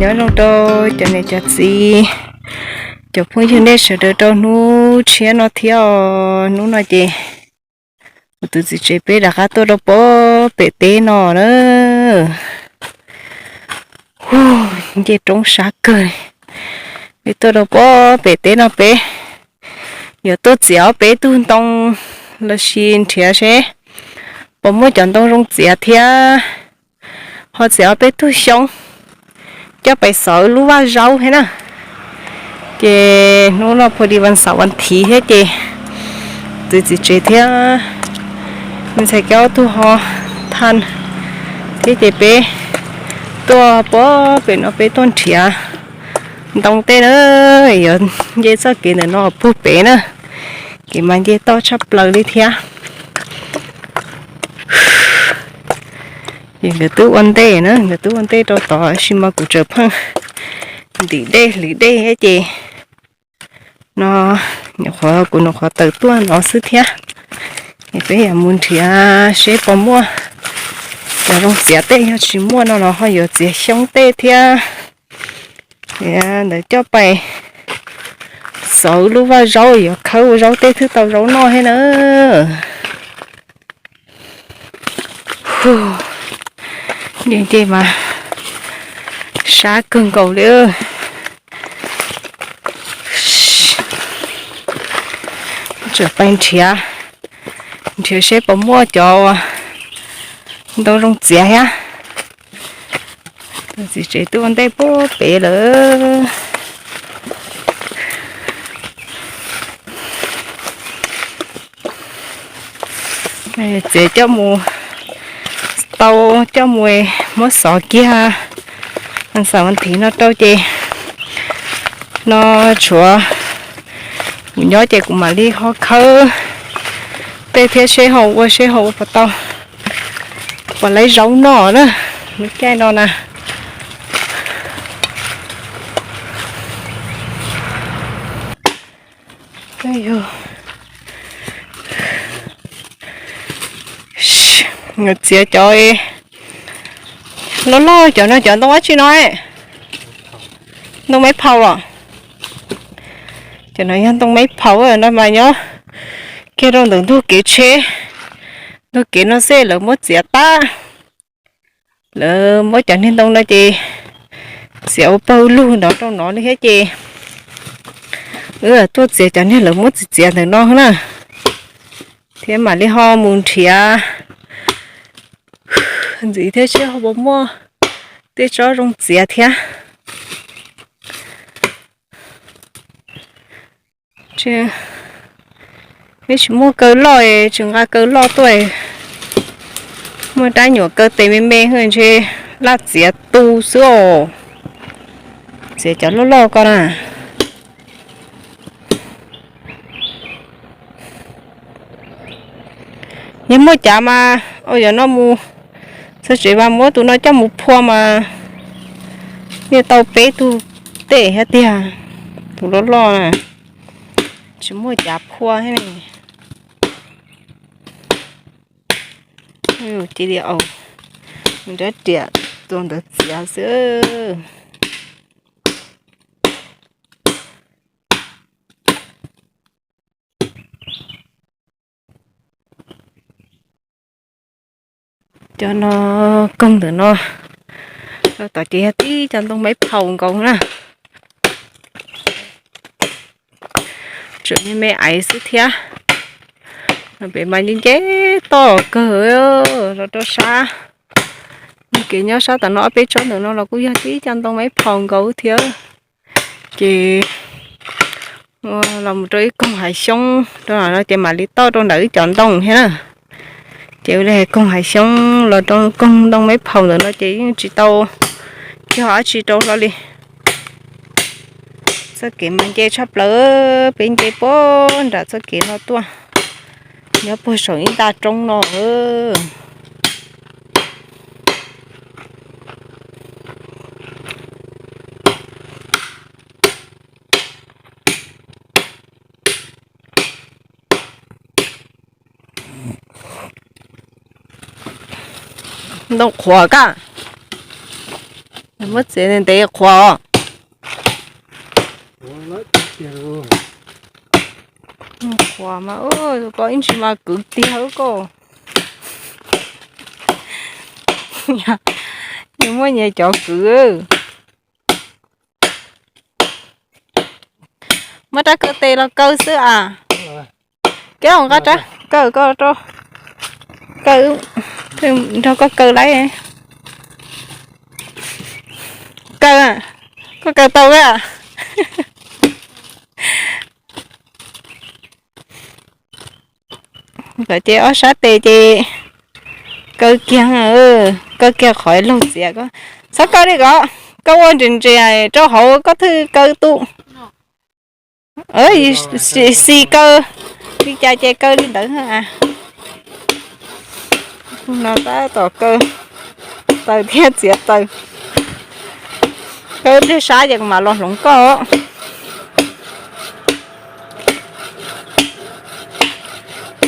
Nyob zoo rau cov niam cov txiv, cov phooj ywg nej sawv daws rau hnub tshiab no thiab os. Hnub no ces kuv tus txiv tsev peb rov qab tuaj rau pob pem teb no na. Nce roob sab kawg, peb tuaj rau pob pem teb no peb yuav tuaj txiav ob peb tug ntoo los sis nrhiav seb puas muaj cov ntoo zoo txiav thiab ho txiav ob peb tug xyoob coj pais xov lub vaj zaub thiab na. Ces hnub no pha di vas xaum vas thiv thiab ces tus txiv tsev thiab me ntxhais kiab ob tug ho tha thiab ces peb tuaj pob pem no peb tuaj nrhiav ntoo tej na. Yuav nce txoj kev ntawm no puag pem na, kev mas nce toj tshaj plaws li thiab. Ces nkawd twb ua ntej na, nkawd twb ua ntej rau tod tab sis mas kuv tseem pheej ntim dej hlwv dej thiab ces no nyuam qhuav kuv nyuam qhuav tawm tuaj no xwb thiab. Es peb yuav mus nrhiav seb puas muaj cov zoo txiav tej, yog tsis muaj no los ho yuav txiav xyoob tej thiab. Ntawd coj pais xov lub vaj zaub yuav khawb ua zaub tej thiaj tau zaub noj thiab na. Nce nce mas sab kawg nkaus li. Tseem pais nrhiav, nrhiav seb puas muaj cov ntoo zoo txiav thiab. Txiv tsev twb ua ntej puag pem lawm. Txiav coj mus tau, coj mus muab xov kiag xaum vas thiv no rau ces no tshuav kuv nyob ces kuv mam li ho khawb tej thiab seb ho ua seb ho ua puas tau, puas laib zaub noj na lub caij no na. Txiav cov loj loj cov no cov ntoo dab tsi no? Ntoo maiv phaus los? Cov no yog ntoo maiv phaus no mas nyob kiag rau ntawm ntug kev tsheb, ntug kev no xwb lawv muab txiav tag. Lawv muab cov niag ntoo no ces txiav ua pawg lug ntawd rau no li thiab ces wb tuaj txiav cov niag lawv muab txiav txiav ntawm no na, thiab mam li ho mus nrhiav ntxiv thiab seb ho puas muaj tej tsob zoo txiav thiab. Neb tsis muaj kaw loj, tsis nqa kaw loj tuaj, muaj rab nyuam kaw tes me me ntshe laj txiav tu xwb os. Txiav cov loj loj ko na. Yog muaj cav mas ua yog no mus txog tsev mas muab tus no coj mus phua mas yeej tau peb tug tej thiab tiag. Tus loj loj na, tsis muaj cav phua thiab ne. Cia li au nrab riam tus ntawd txiav xwb. Cov no koog ntawm no, tod ces yog tib cov ntoo maiv phaus nkaus na. Tseem me me aiv xwb thiab. Pem mas nce nce toj kawg los rau sab. Kev nyob sab tom no ob peb tsob ntawm no los kuj yog tib cov ntoo maiv phaus nkaus thiab. Ces los mus rau ib koog hav xyoob rau no ces mam li toj rau ntawm ib cov ntoo thiab na. Ces ua li hais koog hav xyoob los rau koog ntoo maiv phaus ntawm no ces yeej tsis tau yog dab tsi rau hlo li. Txoj kev mas nce tshaj plaws, peb nce puag nram txoj kev no tuaj, nyob puag saum ib nta roob no. Ntoo qhuav kaj. Muab txiav ntev qhuav. Qhuav mas koj ib ntsis mas kwv tiag koj. Nws muaj nyias cov kwv. Muab rab kaw tes los kaw xwb as. Kev nqa rab kaw koj rau, kaw, nrog koj kaw lawm. Kaw, koj kaw tau a? Kom ces ob sab tes ces kaw kiag, kaw kiag qhov laug txiav. Txhob kaw li ko, kaw ua nres nres rau hauv koj thwj kaw tu. Xis kaw li cas ces kaw li ntawd. No tab tom kaw taws thiab txiav taws. Kaw ib pliag sab ces kuv mam los hloov koj.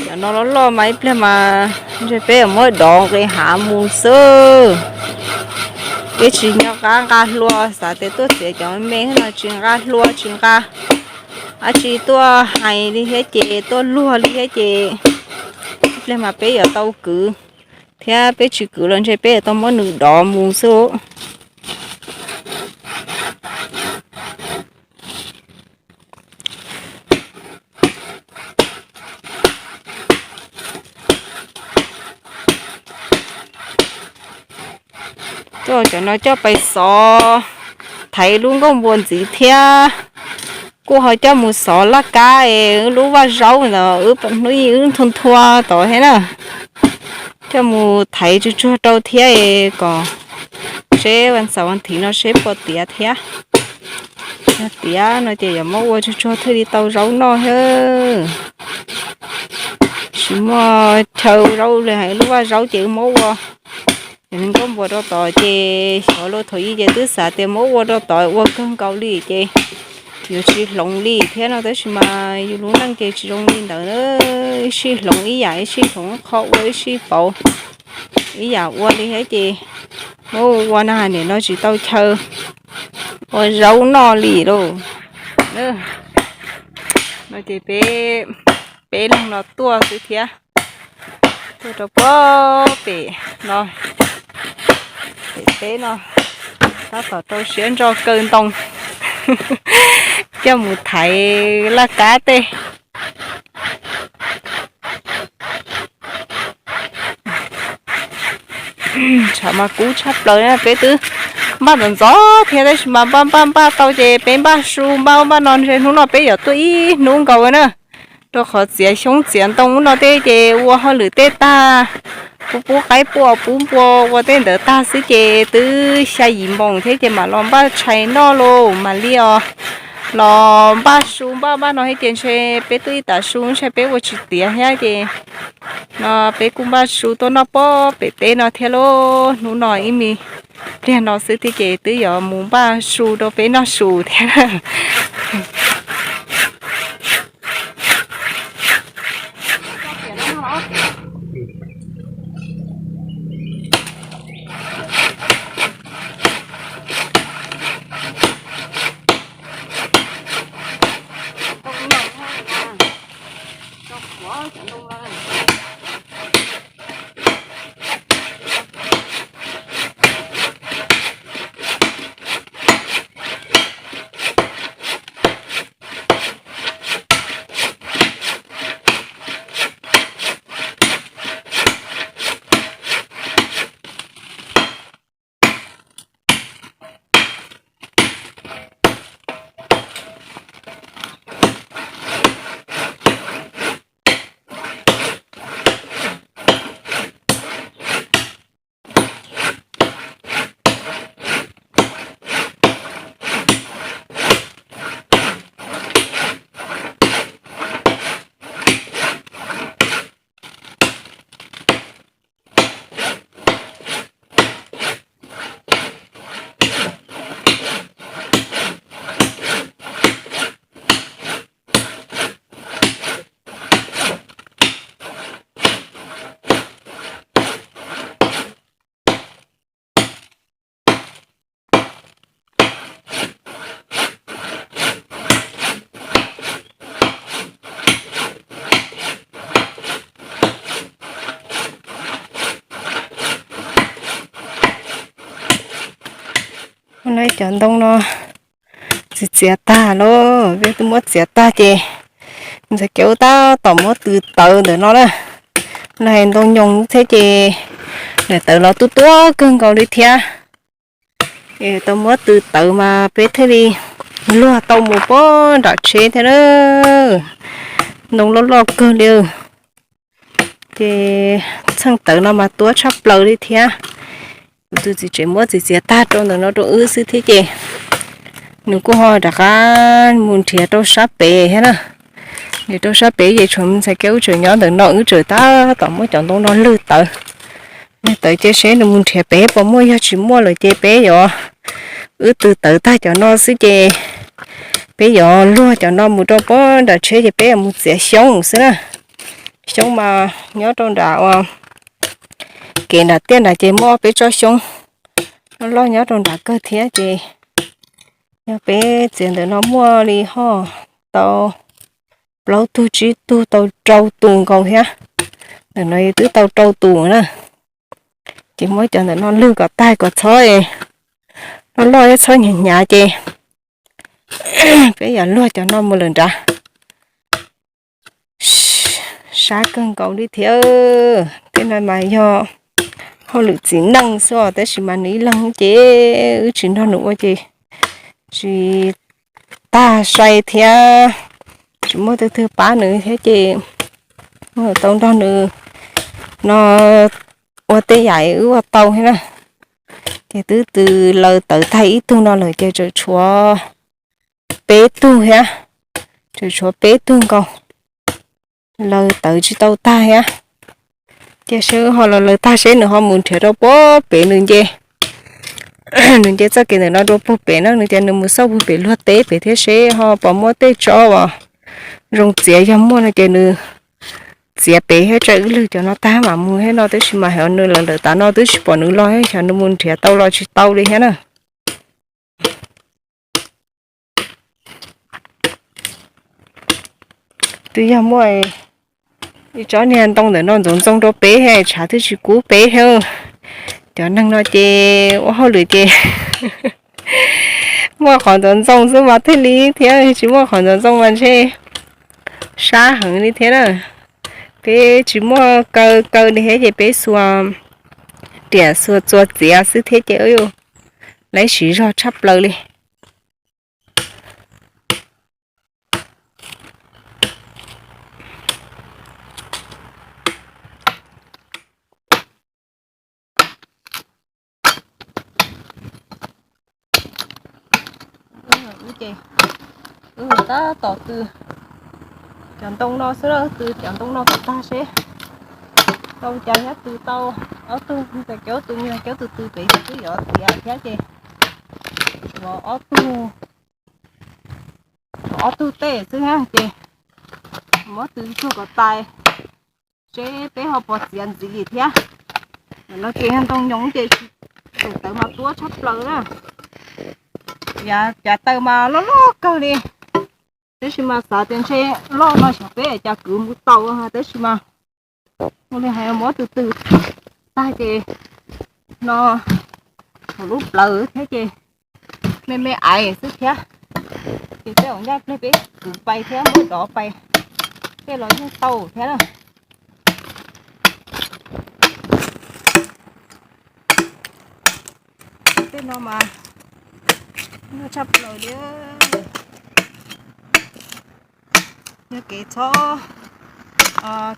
Cov no loj loj mas ib pliag mas ntshe peb yuav muab dov nqis hav mus xwb. Peb tsis nco qab nqa hlua, xav tias tuaj txiav cov me me no tsis nqa hlua tsis nqa dab tsi tuaj hais li thiab ces tuaj luag li thiab ces ib pliag mas peb yuav tau kwv thiab peb tsis kwv los ntshe peb yuav tau muab nws dov mus xwb. Coj cov no coj pais xov thaiv lub nkuaj npua ntxiv thiab kuj ho coj mus xov laj kab es lub vaj zaub ntawd hnub ib wb nthua nthua tod thiab na. Coj mus thaiv tsuag tsuag rau thiab es kom seb vas xaum vas thiv no seb puas tiav thiab. Yog tiav no ces yuav muab ua tsuag tsuag thiaj li tau zaub noj thiab. Tsis muaj chaw zaub li, hais lub vaj zaub ces wb muab ua cov nkuaj npua rau tod ces xyov luag thaum ub ces twb xav tias muab ua rau tod ua kawg nkaus li ces yuav tsis hloov li thiab no tab sis mas yus lub neej ces tsis zoo li ntawd, ib sij hloov ib yam, ib sij hloov qho ua, ib sij pauv ib yam ua li thiab ces muab ua na, nim no tsis tau chaw ua zaub noj li lauj. No ces peb, peb leeg no tuaj xwb thiab. Tuaj rau puag pem no, pem teb no, tab tom rau siab ntso kaw ntoo coj mus thaiv laj kab tej. Tshav mas kub tshaj plaws na, peb twb npaj ntxov ntxov thiab tab sis mas npaj npaj npaj tau ces peb npaj su npaj ub npaj no ntshe hnub no peb yuav tuaj ib hnub nkaus na. Rau qhov txiav xyoob txiav ntoo ub no tej ces ua hauj lwm tej tag, pub pub qaib pub pub npua ua tej ntawd tag xwb ces twb xya yim moos thiab ces mam los npaj tshais noj los mam li os. Los npaj su npaj npaj no thiab ces ntshe peb tuaj ib tag su ntshe peb ua tsis tiav thiab ces no peb kuj npaj su tuaj noj puag pem teb no thiab lauj. Hnub no ib me pliag no xwb thiab ces twb yuav mus npaj su rau peb noj su thiab. Ua li cov ntoo no txiav txiav tag lawm, peb twb muab txiav tag ces ntxhais Kiav tab tom muab tw tawv ntawm no na. Los hais ntoo nyoos thiab ces nws tawv los tuab tuab kawg nkaus li thiab. Es tau muab tw tawv mas peb thiaj li luag tau mus pem nram tsheb thiab na. Ntoo loj loj kawg li. Ces txheej tawv no mas tuab tshaj plaws li thiab. Kuv tus txiv tsev muab txiav txiav tag rau ntawm no rau wb xwb thiab ces nws kuj ho rov qab mus nrhiav rau sab pem thiab na. Nrhiav rau sab pem ces tshuav ntxhais Kiav wb tseem nyob ntawm no, wb tseem tab tom muab cov ntoo no lwg tawv. Lwg tawv ces seb nws mus nrhiav pem puas muaj, yog tsis muaj lawm ces peb yuav, wb tw tawv tag cov no xwb ces peb yuav luag cov no mus rau pem nram tsheb ces peb yuav mus txiav xyoob xwb na. Xyoob mas nyob rau nram ua kev nram tiaj nram ces muaj ob peb tsob xyoob loj loj nyob rau nram kawg thiab ces yog peb txiav ntawm no muaj li ho tau plaub tug tsib tug tau rau tus nkaus thiab. Ntawm no twb tau rau tus na. Ces muab cov ntawm no lwg kom tag kom txhob loj loj thiab txhob hnyav hnyav ces peb yuav luag cov no mus lawm nrad. Sab kawg nkaus li thiab. Tej no mas yog hauj lwm txiv neej xwb os, tab sis mas nws ib leeg ces wb tsis nrog nws ua ces tsis tag sai thiab, tsis muaj tus twg pab nws thiab ces tau nrog nws no ua tej yam wb ua tau thiab na. Ces twb tw laws tawv tag ib tug no lawm ces tseem tshuav peb tug thiab, tseem tshuav peb tug nkaus laws tawv tsis tau tag thiab. Ces seb wb ho los laws tag seb nws ho mus nrhiav rau puag pem nws nce, nws nce txoj kev ntawm no rau puag pem na, nws ces nws mus xauj puag pem luag teb pem thiab seb ho puas muaj tej tsob uas zoo txiav, yog muaj no ces nws txiav pem thiab tsa wb lwg cov no tag mam mus thiab no, tab sis mas nws lawm lawm tav no twb tsis pom nws los, xyov nws mus nrhiav tau los tsis tau li thiab na. Twb yog muaj ib tsob niag ntoo ntawm no ntxoov ntxoo rau pem, tshav twb tsis kub pem thiab. Cov neeg no ces ua hauj lwm ces muaj qhov ntxoov ntxoo xwb mas thiaj li thiab, tsis muaj qhov ntxoov ntxoo mas ntshe sab heev li thiab na. Peb tsis muaj kaw kaw li thiab ces peb xuas riam xuas txuas txiav xwb thiab ces lawv siv zog tshaj plaws li. Ces wb tab tom tw cov ntoo no xwb, tw cov ntoo no kom tag seb tau cas thiab. Tw tau ob tug, cov tw, cov tw tw pem ces twb yuav tiav thiab ces tshuav ob tug, tshuav ob tug tej xwb na ces muab tw tsuag kom tas seb peb ho puas txiav ntxiv li thiab. Ntawm no ces yog ntoo nyoos ces tseem tawv mas tuab tshaj plaws na. Yav cav taw mas loj loj kawg li, tab sis mas xav tias ntshe loj no xyov peb cas kwv mus tau, tab sis mas ua li hais muab tw tw tag ces no lub plawv thiab ces me me aiv xwb thiab. Ces tej zaum ncaj pleg peb kwv pais thiab muab dov pais tej los yeej tau thiab na. Tej no mas nyuaj tshaj plaws li. Yog kev txhob,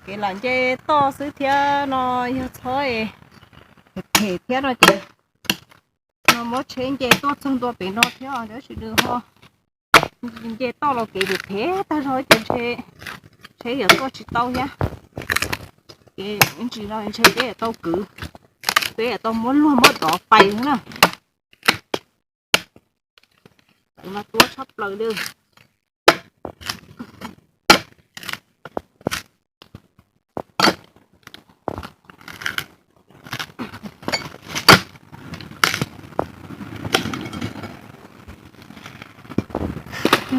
kev lam nce toj xwb thiab no yog txhob phem thiab no ces no muab tsheb nce tuaj txog ntua pem no thiab, tab sis nws ho nce toj los kev phem phem tag zog ces ntshe tsheb yuav tuaj tsis tau thiab. Ces ntsis no ntshe peb yuav tau kwv, peb yuav tau muab luag muab dov pais na. Mas tuab tshaj plaws li.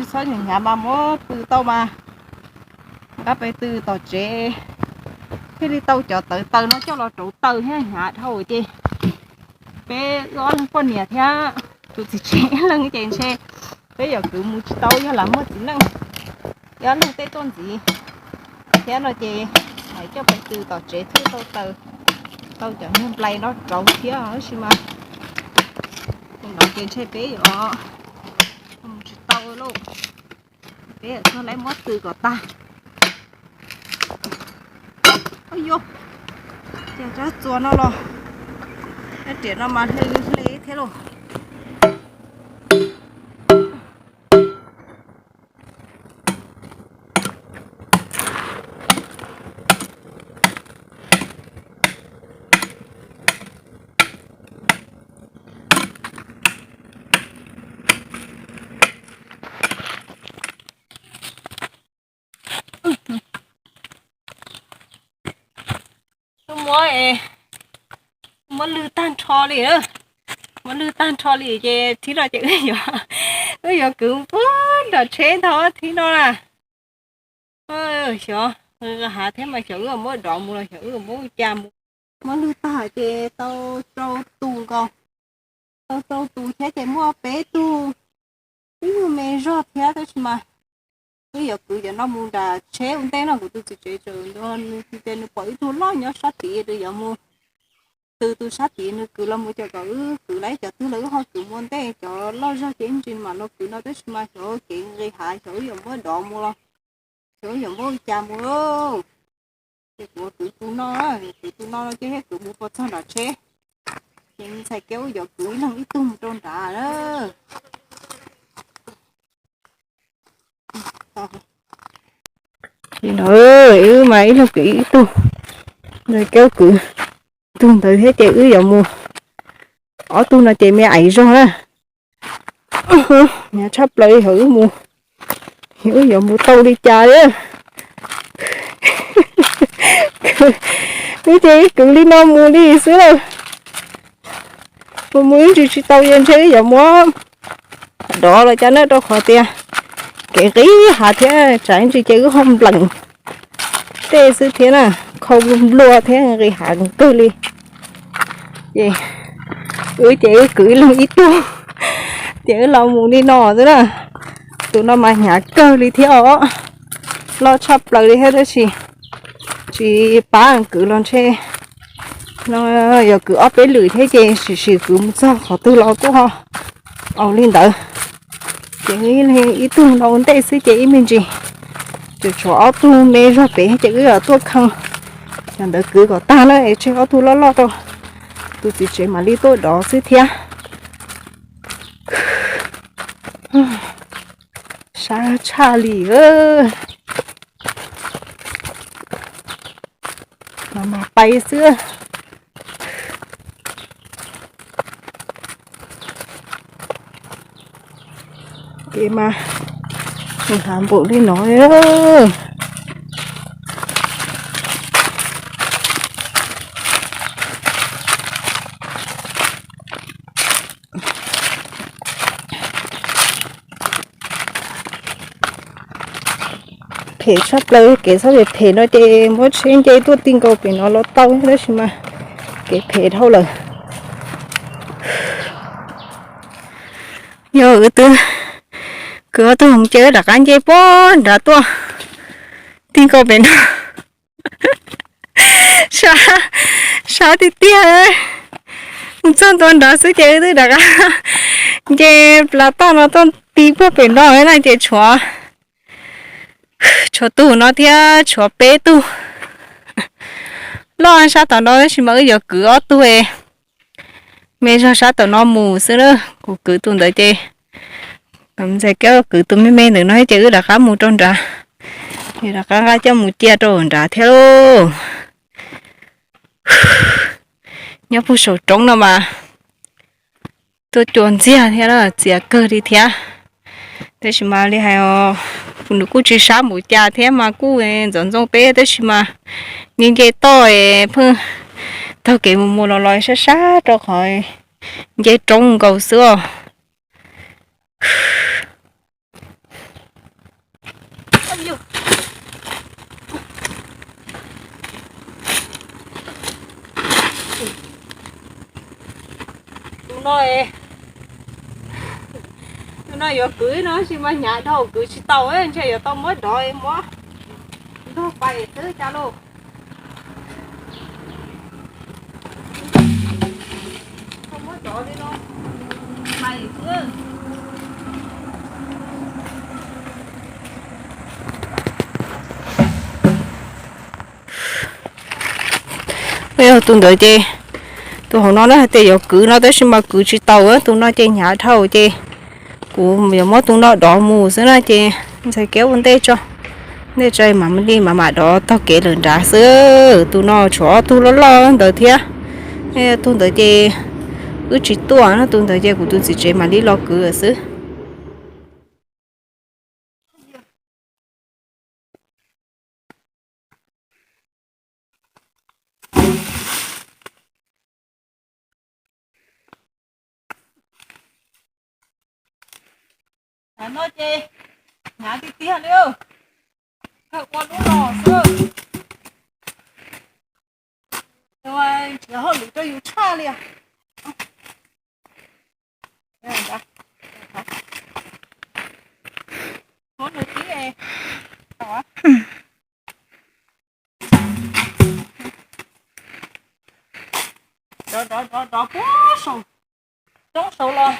Txhob nyav nyav mas muab tw tau mas, kab pes tw tom tsev thiaj li tau cov tawv taws no coj los rauv taws thiab hnyav dhau ces peb wb ob leeg poj niam thiab Tus txiv tsev leeg ces ntshe peb yuav kwv mus tsis tau, yog lam muaj txiv neej, yog leej tej tuaj ntxiv thiab no ces hais coj pais tw tom tsev thiaj tau taws, tau cov niag nplai no rauv thiab, tab sis mas no ces ntshe peb yuav mus tsis tau lauj. Peb yuav txog lawv muab tw kom tag. Ua, cas tsab txuas no los, riam no mas hle hle thiab lauj. Muab, muab lwg tag nrho li, muab lwg tag nrho li ces thib no ces wb yuav, wb yuav kwv puag nram tsheb ntag thib no na. Xyov, hav thiab mas xyov wb muab dov mus los xyov wb muab cas mus. Muab lwg tag ces tau rau tus nkaus, tau rau tus thiab ces muaj peb tug, ib tug me zog thiab tab sis mas wb yuav kwv cov no mus nram tsheb ua ntej no. Kuv tus txiv tsev tseem nrog nws hais tias nws pom ib tug loj nyob sab tid, nws yuav mus tw tus sab tid, nws kwv los mus ces kom wb kwv lawm, cov twg los wb ho kwv mus ua ntej, cov loj zog ces ib ntsis mam los kwv no tab sis mas xyov kev nqis hav xyov wb yuav muab dov mus los xyov wb yuav muab ua cas mus. Ces kuv kwv tus no, kwv tus no no ces thiaj kwv mus puas txog nram tsheb. Ces ntxhais Kiab wb yuav kwv ib leeg ib tug mus rau nrad na. Wb mas ib leeg kwv ib tug, ntxhais Kiab kwv tug ntawd thiab ces wb yuav mus. Ob tug no ces me aiv zog na. Hnyav tshaj plaws li, wb mus, wb yuav mus tau li cas li. Wb ces wb kwv li no mus li xwb lawm. Mus mus ib ntsis tsis tau, yog ntshe wb yuav muab dov los cas na, rau qhov tias kev nqis hav thiab tsam ib ntsis ces wb ho nplees tej xwb thiab na, khau nplua thiab nqis hav kawg li. Ces wb ces wb kwv ib leeg ib tug, ces wb los mus li no xwb na. Tus no mas hnyav kawg li thiab os, loj tshaj plaws li thiab tab sis tsis pab kwv los ntshe no yuav kwv ob peb lwm thiab ces sim sim kwv mus txog qhov twg los kuj ho ua li ntawd. Ces ib tug no ua ntej xwb ces ib me ntsis, ces tshuav ob tug me zog pem ces wb yuav tuaj khee cov ntawd kwv kom tag na es tseg ob tug loj loj rau tus txiv tsev mam li tuaj dov xwb thiab. Sab tshaj li. Mas mas pais xwb. Kev mas nws hav npaum li no. Phem tshaj plaws, kev txhob phem phem no ces muab tsheb nce tuaj ti nkaus pem no los tau tab sis mas kev phem dhau lawm. Yog wb twb kwv ob tug ces wb rov qab nce puag nrad tuaj ti nkaus pem no. Sab, sab tiag tiag. Mus txog ntua nrad xwb ces wb twb rov qab nce plas toj no tuaj ti puag pem no na ces tshuav, tshuav tus no thiab tshuav peb tug loj sab tom no tab sis mas wb yuav kwv ob tug me zog sab tom no mus xwb na. Kuv kwv tus ntawd ces ntxhais Kiab kwv tus me me ntawm no ces wb rov qab mus rau nrad, rov qab nqa coj mus cia rau nrad thiab lauj. Nyob puag saum roob no mas tuaj cua ntxiag thiab txias kawg li thiab. Tab sis mas li hais, nws kuj tsis sab npaum cas thiab mas kuj ntxoov ntxoo peb tab sis mas nce nce toj pheej taug kev mus mus los los sab sab rau qhov nce roob nkaus xwb os. Tus no es No yuav kwv no tab sis mas hnyav dhau kwv tsis tau, ntshe yuav tau muab dov muab ntug pais xwb cas lauj. Muab dov li no pais xwb. Yog tus ntawd ces, tus hauv no na hais tias yuav kwv no tab sis mas kwv tsis tau, tus no ces hnyav dhau ces kuv yuav muab tus no dov mus xwb na ces ntxhais kiab ua ntej tso, ntej tso mam li mam mam dov tog kev lawm nrad xwb. Tus no tshuav ob tug loj loj ntawd thiab, tus ntawd ces wb tsis tuaj no, tus ntawd ces kuv tus txiv tsev mam li los kwv xwb. Tam no ces hnyav tiag tiag li, kawg ua lub los xwb. Txiav hauj lwm rau yus tshaj li os. Rov, rov, rov, rov puag saum, roob saud los.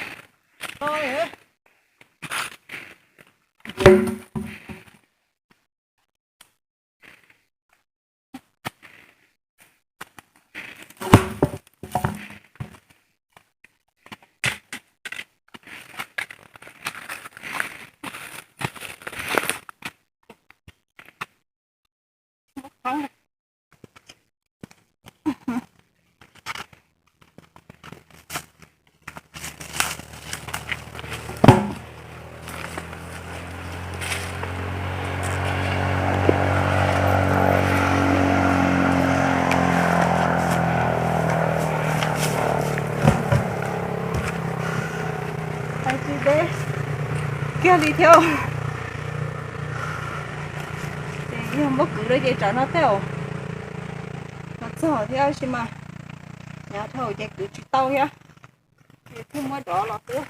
Tsis deb kiag li thiab. Ces yog muab kwv lawm ces tsam no tej zaum los txog thiab sis mas hnyav dhau ces kwv tsis tau thiab. Ces thiaj muab dov los xwb.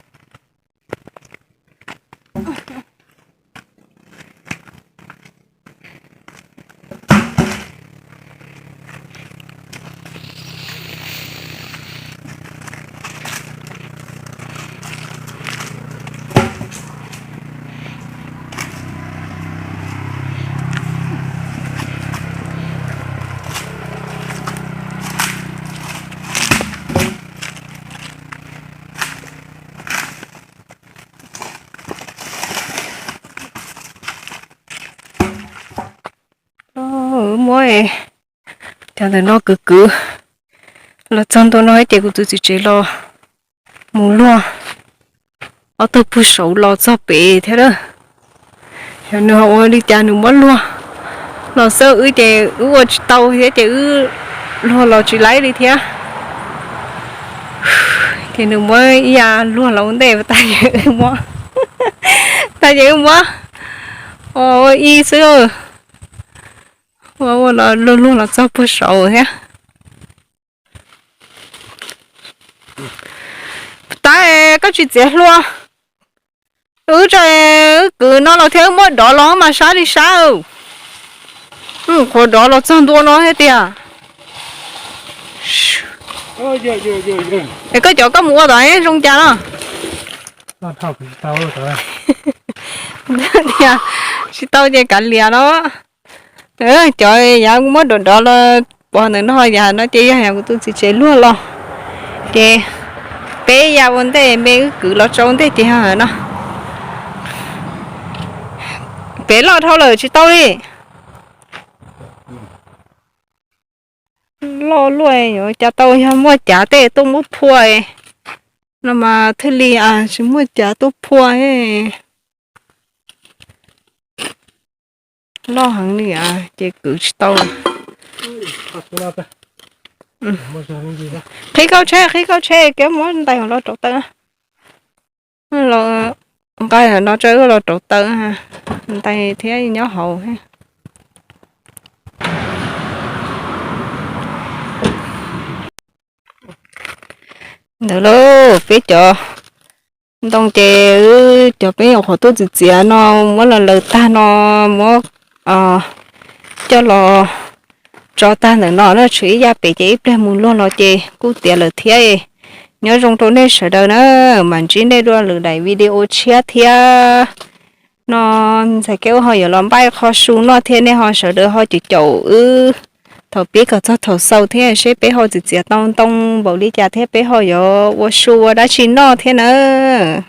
Muab cov ntawm no kwv kwv los txog ntua no ces kuv tus txiv tsev los mus luag ob tug puag saud los txog pem thiab lawm. Yog nws ho ua li cas nws muab luag los xwb wb ces wb ua tsis tau thiab ces wb luag los tsis laib li thiab. Ces nws muab ib yam luag los ua ntej tag ces wb muab, tag ces wb muab ua ib xwb. Ua ua los luag luag los txog puag saud thiab. Tab koj tsis txiav hlua. Wb tso, wb kwv no los thiab wb muab dov los mas sab li sab. Qhuav dov los txog ntua no thiab tiag. Es koj cov koj mus ua tom zoo cas no? Tias tsis tau ces kav liam no. Cov yav muab dov dov los pov ntawm no, yam no ces yog yam kuv tus txiv tsev luag los. Ces peb ya ua ntej me wb kwv los tso ua ntej ces yog no. Pem loj dhau lawm tsis tau li. Loj luaj yuav cas tau, yog muaj cav tej tuaj muab phua no mas thiaj li, tsis muaj cav tuaj phua. Loj heev li ces kwv tsis tau. Qhib kauj tsheb, qhib kauj tsheb kev muab ntais los rauv taws. Nqa no tso los rauv taws, ntais thiab nyob hauv. Ntawd lauj, peb cov Ntoo ces wb cov peb nyuam qhuav tuaj txiav txiav no, muab los laws tag no, muab coj los tso tag ntawm no na, tshuav ib yam pem ces ib pliag mus luag los ces kuj tiav lawm thiab. Nyob zoo rau nej sawv daws na, mam ntsib nej dua lwm daim video tshiab thiab. No ntxhais Kev Ua ho yuav los npaj qho su noj thiab, nej ho sawv daws ho caum caum wb thaum pib kom txog thaum xaus thiab seb peb ho txiav txiav tau ntoo npaum li cas thiab peb ho yuav ua su ua dab tsi noj thiab nawb.